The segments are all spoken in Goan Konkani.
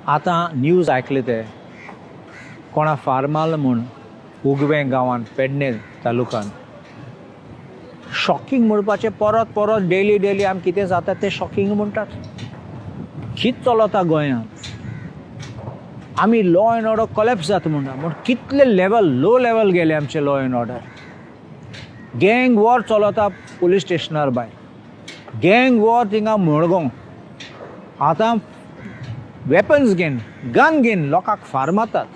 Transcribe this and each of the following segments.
आतां न्यूज आयकले ते कोणा फार्माल म्हूण उगवें गांवांत, पेडणे तालुकान. शॉकिंग म्हणपाचें, परत परत डेली डेली आमी कितें जाता तें शॉकिंग म्हणटात. कित चलता गोंयांत? आमी लॉ एंड ऑर्डर कॉलेप्स जाता म्हणटा, पूण कितले लेवल, लो लेवल गेले आमचे law and order. Gang war चलता पुलीस स्टेशनार भायर, गँग वॉर थिंगा मडगांव. आतां वेपन्स घेवन, गन घेवन लोकांक फार मारतात.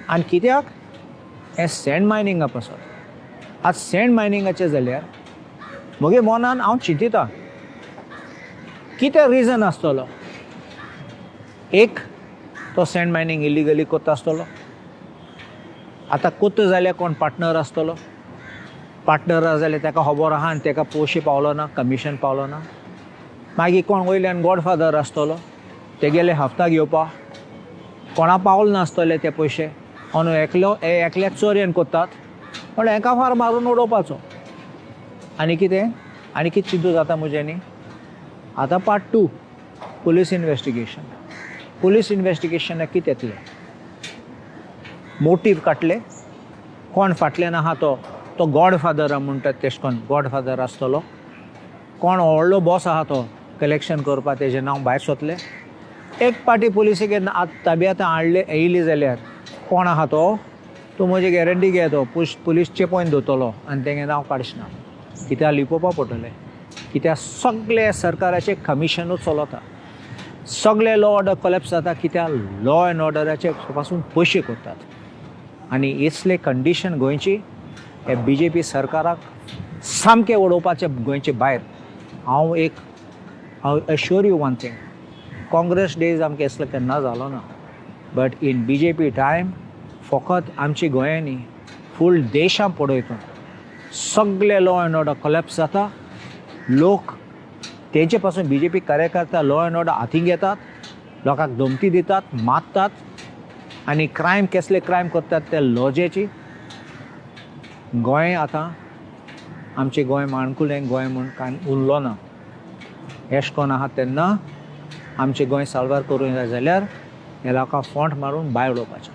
आनी कित्याक? हें सँड मायनिंगा पासत. आज सँड मायनिंगाचें जाल्यार म्हगे मनान हांव चिंतिता, कितें रिजन आसतलो? एक तो सँड मायनींग इलिगली कोत्ता आसतलो. आतां कोत्ता जाल्यार कोण पार्टनर आसतलो. पार्टनर आसा जाल्यार ताका खबर आहा आनी ताका पयशे पावलो ना, कमिशन पावलो ना. मागीर कोण वयल्यान गॉडफादर आसतलो, तेगेले हप्ता घेवपा कोणा पावल नासतले ते पयशे. अंदू एकलो एकल्याक चोरयेन कोत्तात, पण हेका फार मारून उडोवपाचो. आनी कितें, आनी कितें चिंतू जाता म्हज्यांनी? आतां part two, police investigation. Police इन्वेस्टिगेशनाक कितें येतलें? मोटीव काडले, कोण फाटल्यान आहा तो. तो गॉडफादर म्हणटात तेश कोन गॉडफादर आसतलो, कोण व्हडलो बॉस आहा तो कलेक्शन करपा, तेजें नांव भायर सोदलें. एक पाटी पुलिसेक आतां ताब्यात हाडले येयली जाल्यार कोण आहा तो, तूं म्हजी गॅरंटी घे, तो पुलीस चेपोवन दवरतलो आनी तेगें नांव काडचें ना. कित्याक लिपोवपा पडटलें? कित्याक सगळे सरकाराचें कमिशनूच चलता. सगळे लॉ ऑर्डर कॉलेप्स जाता कित्याक? लॉ एंड ऑर्डराचे पासून पयशे करतात. आनी इसले कंडिशन गोंयची, हे बीजेपी सरकाराक सामकें उडोवपाचें गोंयचे भायर. हांव assure you one thing, Congress days आमकां असलो केन्ना जालो ना, but in BJP time फकत आमच्या गोंयांनी, फूल देशां पळयता, सगळे लॉ एंड ऑर्डर कॉलेप्स जाता. लोक तेंचे पासून बीजेपी कार्यकर्ता लॉ एंड ऑर्डर हातीन घेतात, लोकांक धमकी दितात, मारतात आनी क्रायम, केसले क्रायम करतात ते लॉजेची. गोंय आतां आमचें गोंय माणकुलें गोंय म्हूण कांय उरलो ना. एश कोन आहा तेन्ना आमचें गोंय साल्वार करूंक जाय जाल्यार ह्या लोकांक फोंट मारून भायर उडोवपाचें.